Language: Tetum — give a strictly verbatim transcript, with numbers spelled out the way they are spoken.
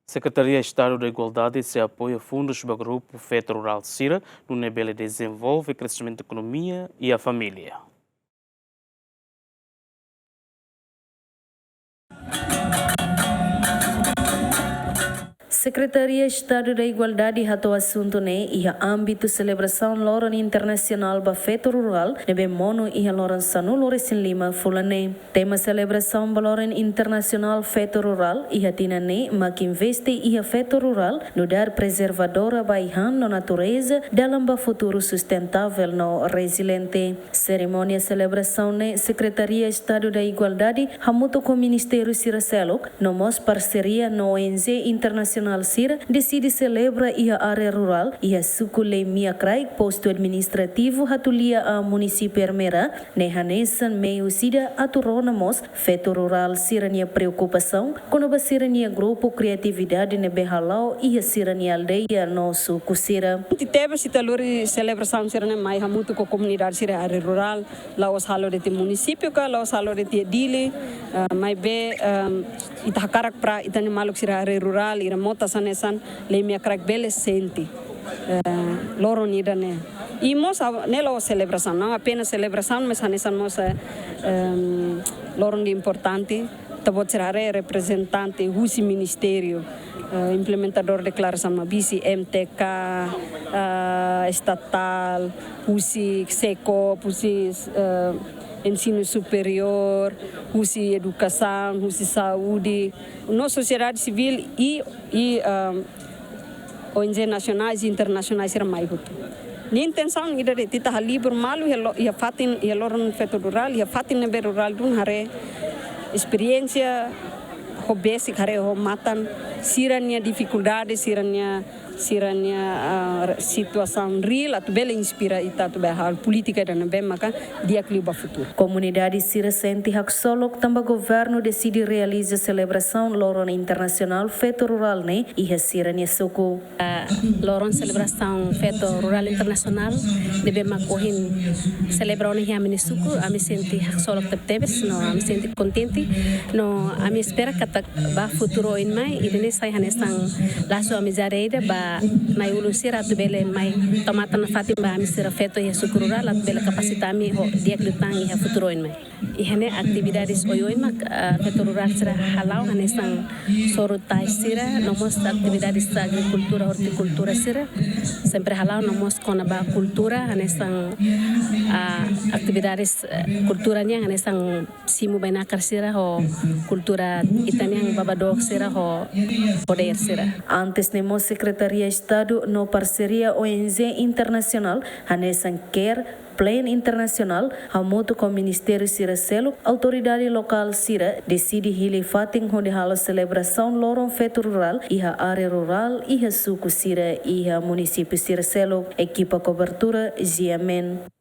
Sekretaria Estadu da Igualdade sei apoia fundus ba grupu feto rurál sira, nune'e bele dezenvolve kresimentu ekonomia iha família. Sekretaria Estadu da Igualdade hato'o asuntu ne'e iha ámbitu selebrasaun Loron Internasionál ba Feto Rurál, ne'ebé monu iha loron sanulu-resin-lima fulan ne'e. Tema selebrasaun ba Loron Internasionál Feto Rurál iha tinan ne'e mak investe iha feto rurál, nu'udar prezervadora ba ai-han no natureza, dalan ba futuru sustentável no reziliente. Serimónia selebrasaun ne'e Sekretaria Estadu da Igualdade hamutuk ho ministériu sira seluk, no mós parseria no O N G internasionál sira deside selebra iha área rurál, iha suku Leimiakraik, postu administrativu Hatulia A, munisípiu Ermera, ne'e hanesan meius ida atu rona mós feto rurál sira-nia preokupasaun kona-ba sira-nia grupu kriatividade ne'ebé hala'o iha sira-nia aldeia no suku sira. Tebes ita lori selebrasaun sira-ne'e mai hamutuk ho komunidade sira área rurál, la'ós halo de'it iha munisípiu ka, la'ós halo de'it iha Dili, eh, maibé, ehm, ita hakarak para ita-nia maluk sira área rurál, sira mota hanesan Leimiakraik bele sente, eh, loron ida-ne'e. I mós a-, ne'e la'ós selebrasaun, não apenas selebrasaun, mas hanesan mós, eh, ehm, loron ida importante, ita-boot sira haree reprezentante husi ministériu, eh, implementadór deklarasaun mak husi M T K, eh, estatál, husi SEKOP, husi, eh, ensinu superiór, husi edukasaun, husi saúde, no sosiedade sivíl i, i, eh, O N G nasionais i internasionais sira mai hotu. Nia intensaun ida de'it, ita halibur malu iha lo-, iha fatin, iha loron feto rurál, iha fatin ne'ebé rurál duni, haree esperiénsia ho besik, haree ho matan sira-nia difikuldade, sira-nia, sira-nia, ah, situasaun reál atu bele inspira ita atu bele halo polítika ida ne'ebé maka di'ak liu ba futuru. Komunidade sira sente haksolok tanba governu deside realiza selebrasaun Loron Internasionál Feto Rurál ne'e iha sira-nia suku. Ah, Loron Selebrasaun Feto Rurál Internasionál ne'ebé mak ohin selebra ona iha ami-nia suku, ami sente haksolok tebetebes, no ami sente kontente, no ami espera katak ba futuru oin mai, ida-ne'e sai hanesan lasu amizade ida ba na'i-ulun sira atu bele mai tau matan nafatin ba ami sira feto iha suku rurál, atu bele kapasita ami ho di'ak liután iha futuru oin mai. Iha ne'e atividades oioin mak, ah, feto rurál sira hala'o hanesan soru tais sira, no mós atividades agrikultura, ortikultura sira sempre hala'o, no mós kona-ba kultura hanesan, ah, atividades, eh, kultura nian hanesan simu bainakar sira ho kultura ita-nian baba dook sira ho podér sira. Antes ne'e mós Sekretaria Estadu no parseria O N G internasionál hanesan CARE, Plan Internasionál, hamutuk ho ministériu sira seluk, autoridade lokál sira deside hili fatin hodi halo selebrasaun Loron Feto Rurál iha área rurál, iha suku sira, iha munisípiu sira seluk. Ekipa kobertura, G M N.